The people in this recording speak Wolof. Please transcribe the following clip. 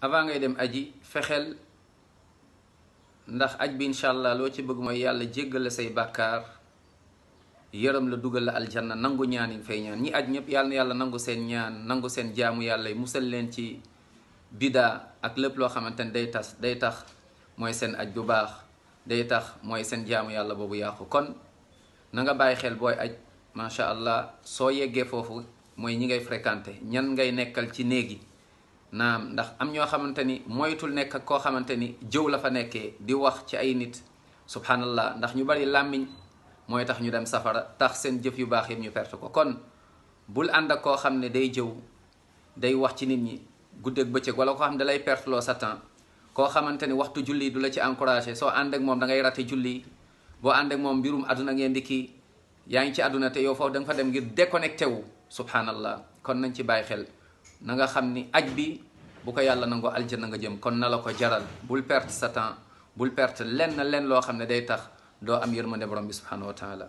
avant ngay dem aji fexeel, ndax aj bi incha allah loo ci bëgg mooy yàlla jéggal la say bàkkaar, yërëm la, dugal la aljanna, nangu ñaan yi fay ñaan. ñi aj ñëpp yàlla na yàlla nangu seen ñaan, nangu seen jaamu yàlla yi, musal leen ci bidaa ak lépp loo xamante ne day tax mooy seen aj bu baax, day tax mooy seen jaamu yàlla boobu yàqu. kon na nga bàyyi xel booy aj, macha allah soo yeggee foofu mooy ñi ngay fréquenté, ñan ngay nekkal ci néegi. naam, ndax am ñoo xamante ni moytul nekk ak koo xamante ni jëw la fa nekkee di wax ci ay nit, subhanallah, ndax ñu bari làmmiñ mooy tax ñu dem safara, tax seen jëf yu baax yëpp ñu perte ko. kon bul ànd ak koo xam ne day jëw, day wax ci nit ñi guddeeg bëccëg, wala koo xam ne da lay perte loo sa temps, koo xamante ni waxtu julli du la ci encouragé. soo ànd ak moom da ngay rate julli, boo ànd ak moom mbirum àdduna ngeen di kii, yaa ngi ci àdduna te yow foofu da nga fa dem ngir déconnecté wu, subhanallah. kon nañ ci bàyyi xel, na nga xam ni aj bi bu ko yàlla nangoo aljanna nga jëm, kon na la ko jaral. bul perte sa temps, bul perte lenn loo xam ne day tax doo am yërmande borom bi subhanahu wa taala.